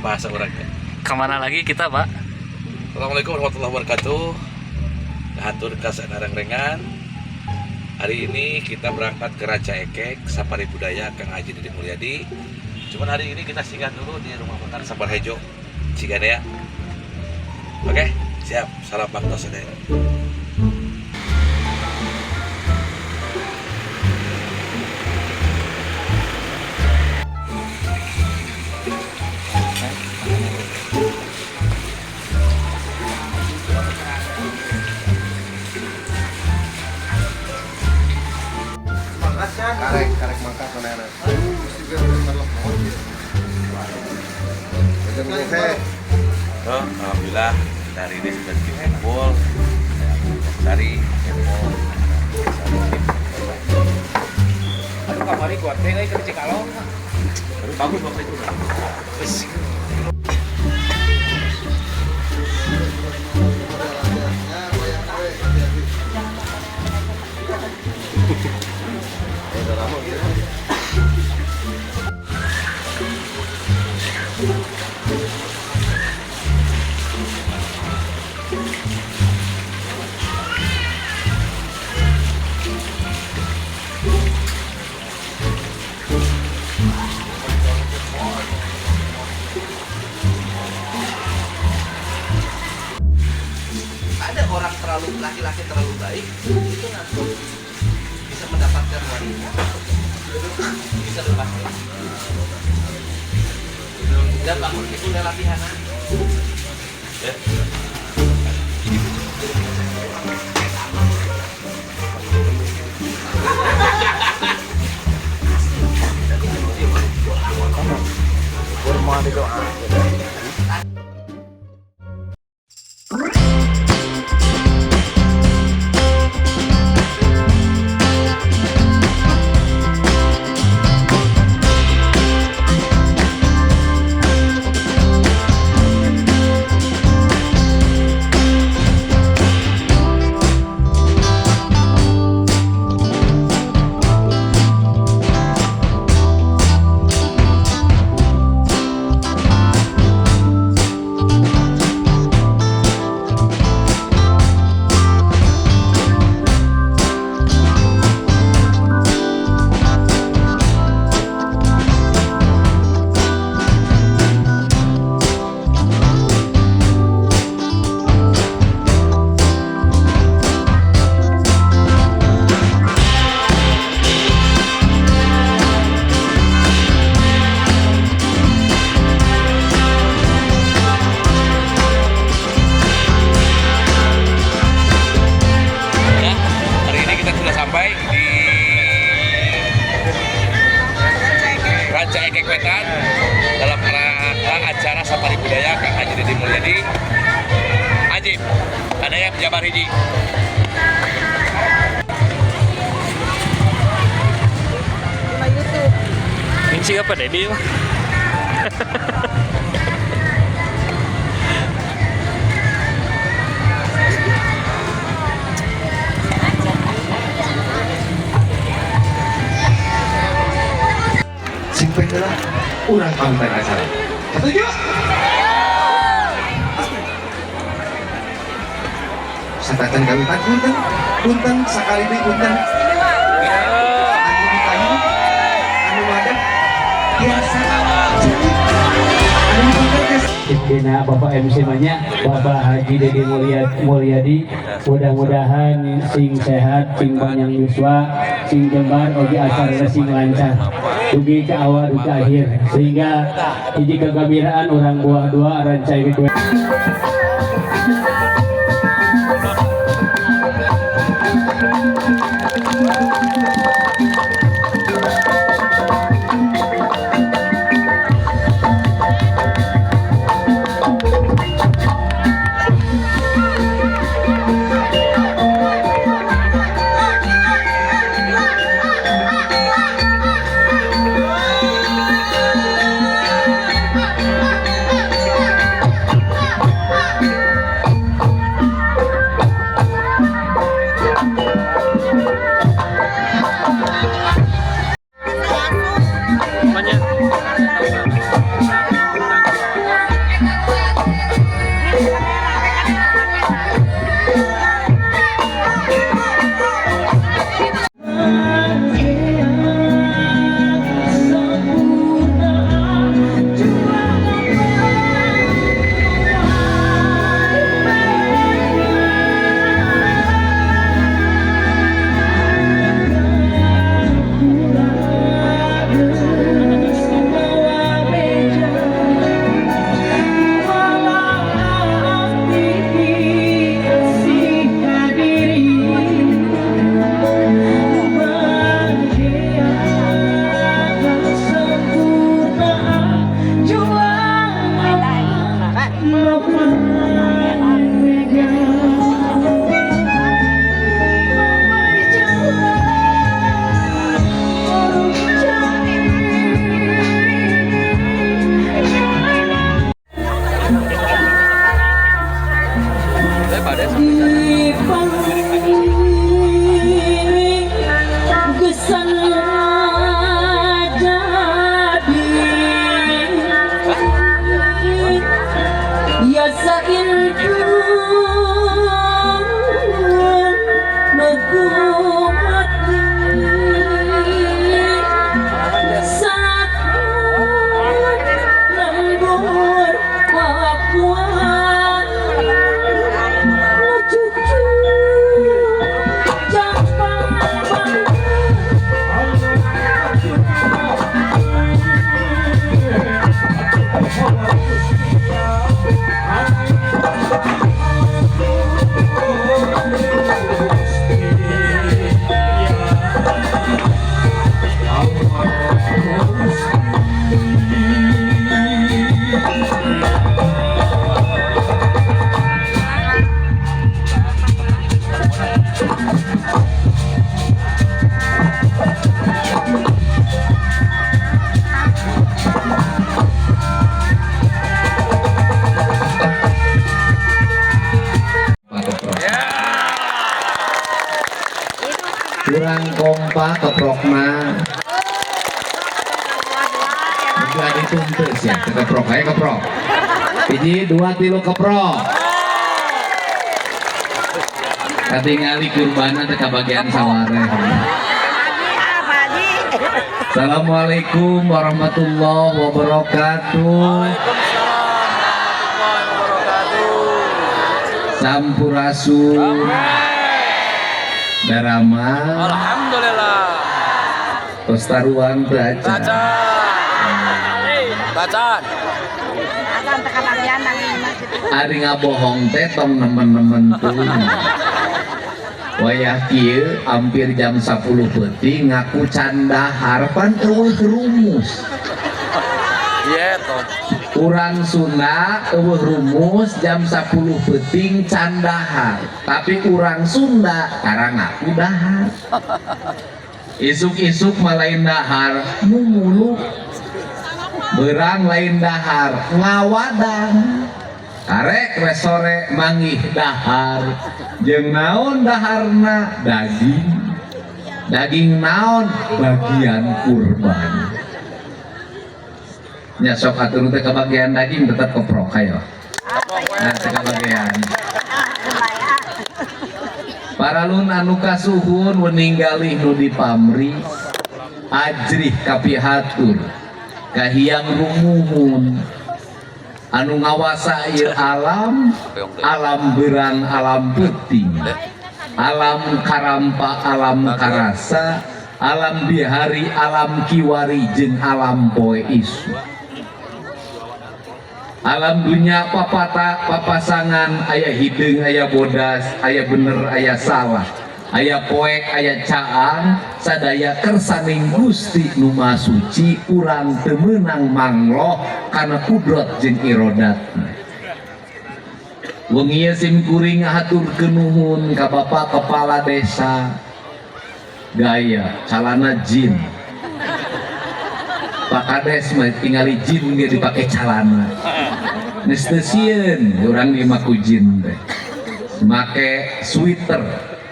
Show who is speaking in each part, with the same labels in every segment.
Speaker 1: Bahasa orangnya.
Speaker 2: Kemana lagi kita, Pak?
Speaker 1: Assalamualaikum warahmatullahi wabarakatuh. Hatur ka rengrengan. Hari ini kita berangkat ke Rancaekek, Safari Budaya Kang Haji Deddy Mulyadi. Cuman hari ini kita singgah dulu di rumah makan Sabar Hejo, Ciganea. Oke, siap. Salam bakto sadaya.
Speaker 3: Karek, karek mangkat mana.
Speaker 1: Oh, alhamdulillah hari ini sudah bikin kumpul. Sari, Kepo, Sari.
Speaker 2: Aduh, kamari kuat teh euy ke Cikalong.
Speaker 1: Tapi bagus waktu itu.
Speaker 2: Wis.
Speaker 4: Ada orang terlalu laki-laki terlalu baik itu nanti bisa mendapatkan wanita, bisa lepas dan bangun itu udah latihan.
Speaker 1: Ya. Ya, hari ini kita sudah sampai di Rancaekek Wetan dalam rangka acara Safari Budaya Kang Haji Deddy Mulyadi. Ajib, ada yang Jabar hiji.
Speaker 2: Ini sih apa Dedi mah?
Speaker 3: Sing heula urang pamitan acara. Setuju? Satacan kawitan punten, punten sakali deui punten. Anu ditayu, anu madep biasa. Anu punten geus.
Speaker 5: Dina Bapak MC banyak Bapak Haji Deddy Mulyadi, mudah-mudahan sing sehat, sing panjang yuswa, sing jembar, oge acara sing lancar dugi ke awal dugi ke akhir sehingga hiji kegembiraan orang buah dua Rancaekek.
Speaker 3: Keprok. Kurang kompak keprokna. Udah dituntut ya, keprok ayo keprok. Hiji, dua, tilu, keprok. Katingali kurbana teh kabagian sawareh. Assalamualaikum warahmatullahi wabarakatuh. Sampurasun. Daramang.
Speaker 2: Alhamdulillah.
Speaker 3: Tos taruang teu acan?
Speaker 2: Bacaan.
Speaker 3: Ari ngabohong teh tong nemen-nemen tuh. Wayah kieu hampir jam 10 peuting ngaku can dahar, pan euweuh rumus.
Speaker 2: Iya, toh.
Speaker 3: Urang Sunda euweuh rumus jam 10 peuting can dahar. Tapi urang Sunda tara ngaku dahar. Isuk-isuk mah lain dahar, mumuluk. Beurang lain dahar, ngawadang. Karek we sore manggih dahar. Jeung naon daharna? Daging. Daging naon? Bagian kurban. Nya sok atuh nu teu kabagian daging tetep keprok ayo. Nah, teu kabagian. Paralun anu kasuhun, wening galih nu dipamri, ajrih kapihatur ka Hyang Rumuhun anu ngawasa ieu alam, alam beurang, alam peuting, alam karampa, alam karasa, alam bihari, alam kiwari, jeung alam poe isuk, alam dunya papata papasangan, aya hideung, aya bodas, aya bener, aya salah, aya poek, aya caang, sadaya kersaning Gusti nu Maha Suci. Urang teu meunang mangloh kana kudrat jeung irodatna. Wengi sim kuring ngahaturkeun nuhun ka Bapak Kepala Desa. Gaya calana jin. Pak Kades mah tingali jin ge dipake calana. Geus teu sieun urang di mah ku jin teh. Make sweater,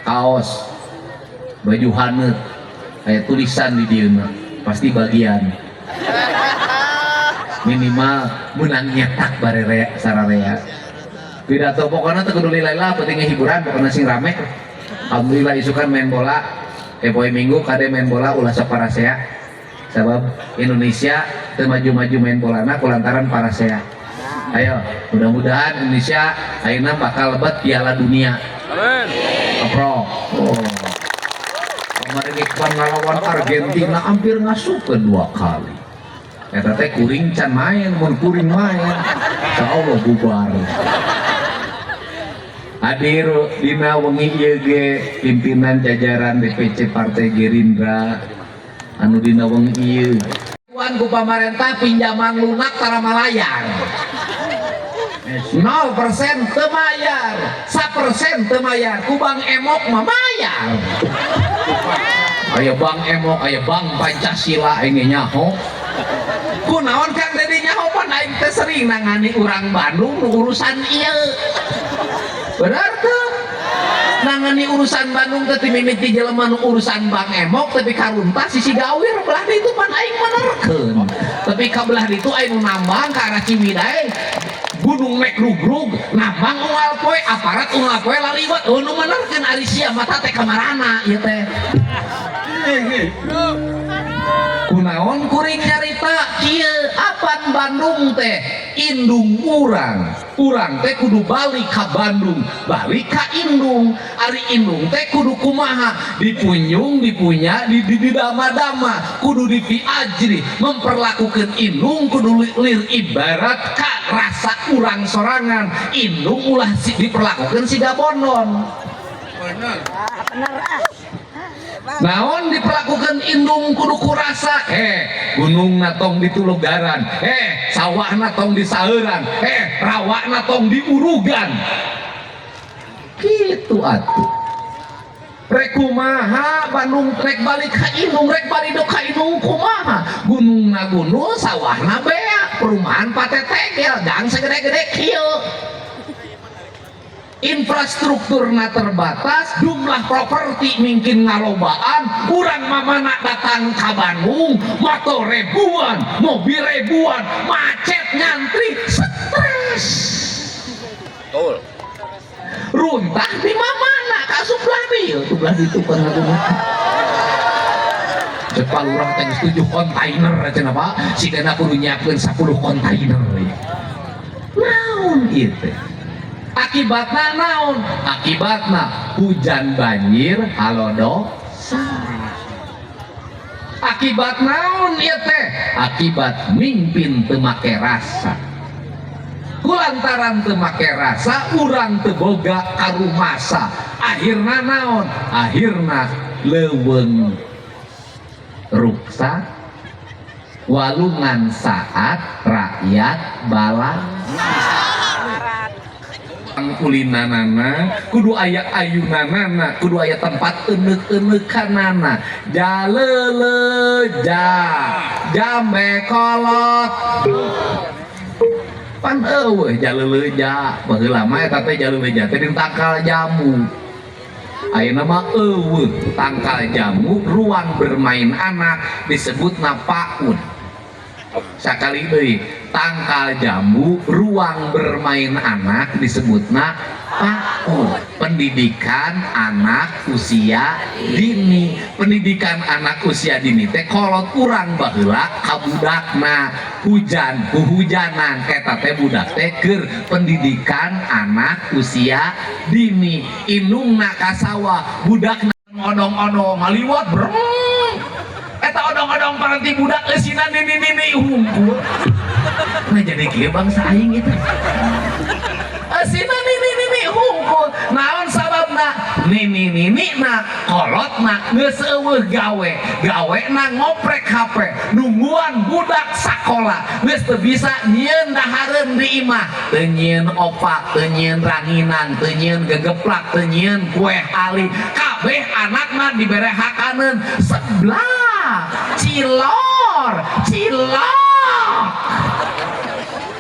Speaker 3: kaos, baju haneut, kayak tulisan di dieu mah, pasti bagian. Minimal menang nyetak barerea sararea. Pidato pokoknya teu kudu lila, pentingnya hiburan, pokoknya sing rame. Alhamdulillah isukan main bola, poe Minggu kade main bola ulah sok parasea. Sebab Indonesia teu maju-maju main bolana kulantaran parasea. Ayo, mudah-mudahan Indonesia ayeuna bakal lebet Piala Dunia.
Speaker 2: Amin.
Speaker 3: Keprok. Oh. Kemarin Ikhwan ngalawan Argentina hampir ngasupkeun dua kali. Eta teh kuring can main, mun kuring main, insyaallah bubar. Hadir dina wengi ieu ge pimpinan jajaran DPC Partai Gerindra anu dina wengi ieu. Tuan ku pamarentah pinjaman lunak tara malayar. 0% teu mayar, 1% teu mayar, ku Bank Emok mah mayar. Aya Bank Emok, aya Bank Pancasila aing ge nyaho. Kunaon Kang Dedi nyaho, pan aing teh sering nangani urang Bandung nu urusan ieu. Bener teu? Nangani urusan Bandung teh mimiti jelema nu urusan Bank Emok tapi karuntah sisi gawir belah ditu, pan aing menerkeun. Tapi ka belah ditu aing nu nambang ka arah Ciwidey, gunung mek rugrug nambang unggal poe, aparat unggal poe laliwat. Oh, nu menerkeun ari sia mata teh kamarana ieu teh? Kunaon kuring nyarita kieu? Apan Bandung teh indung urang, urang teh kudu balik ka Bandung, balik ka indung. Ari indung teh kudu kumaha? Dipunyung, dipunya, di di dama-dama, kudu dipiajri. Memperlakukan indung kudu lir ibarat ka rasa urang sorangan. Indung ulah si, diperlakukan siga bondon. Naon diperlakukan indung kudu kurasa? Gunung tong ditulugaran, sawah tong disauran, rawa tong diurugan, gitu atuh. Rek kumaha Bandung, rek balik ka indung, rek balik ka indung kumaha? Gunungna gunung, sawahna beak, perumahan patetegel, gang segede-gede kieu, infrastrukturna terbatas, jumlah properti mungkin ngalobaan. Urang mamana datang ke Bandung, motor ribuan, mobil ribuan, macet, ngantri, stres.
Speaker 2: Betul.
Speaker 3: Runtah di mamana? Kasup lah dieu tuh, belah ditu kan. Cek Pak Lurah teh geus 7 kontainer cenah, Pak. Sigana kudu nyiapkeun 10 kontainer. Naon ieu teh? Akibatna naon? Akibatna hujan banjir halodo. Akibat naon ieu teh? Akibat mimpin teu make rasa. Kulantaran teu make rasa, urang teu boga karumasa. Akhirna naon? Akhirna leuweung ruksak, walungan saat rakyat balang ulinanana, kudu aya ayunanana, kudu aya tempat enek-enekanana. Jaleleja jambe kolot pan euweuh jaleleja. Baheula mah eta teh jaleleja teh di tangkal jambu. Ayeuna mah euweuh tangkal jambu, ruang bermain anak disebutna PAUD. Sakali deui, tangkal jambu, ruang bermain anak disebutna PAUD, pendidikan anak usia dini. Pendidikan anak usia dini teh kolot urang baheula ka budakna hujan huhujanan, eta teh budak teh keur pendidikan anak usia dini. Indungna ka sawah, budakna odong-odong ngaliwat breng, eta odong-odong paranti budak eusinan nini-nini hungkul. Nah, jadi kieu bangsa aing itu eusina nini-nini hungkul. Naon sababna? Nini-nini na kolotna geus euweuh gawe, gawe na ngoprek HP, nungguan budak sakola, geus teu bisa nyieun dahareun di imah, teu nyieun opak, teu nyieun ranginang, teu nyieun gegeplak, teu nyieun kue ali. Kabeh anakna dibere hakaneun, seblak, cilor, cilok.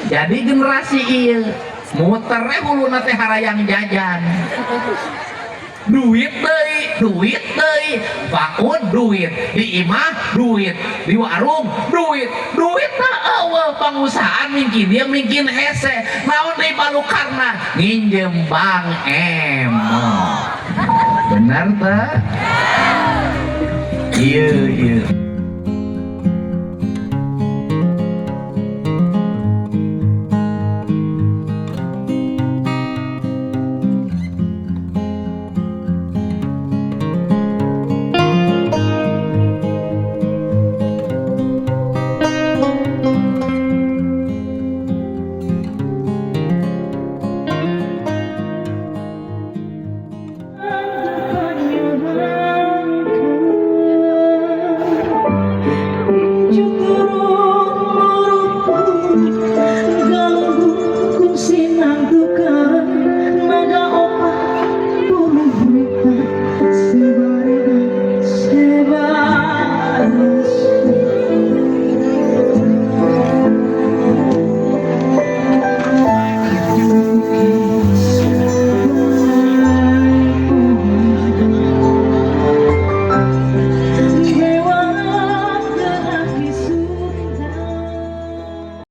Speaker 3: Jadi generasi ieu muter we huluna teh harayang jajan, duit deui, duit deui. PAUD duit, di imah duit, di warung duit, duit na euweuh. Pengusahaan mungkin dia mungkin hese, naon deui balukarna? Nginjem bank emok. Benar tak? Iya iya.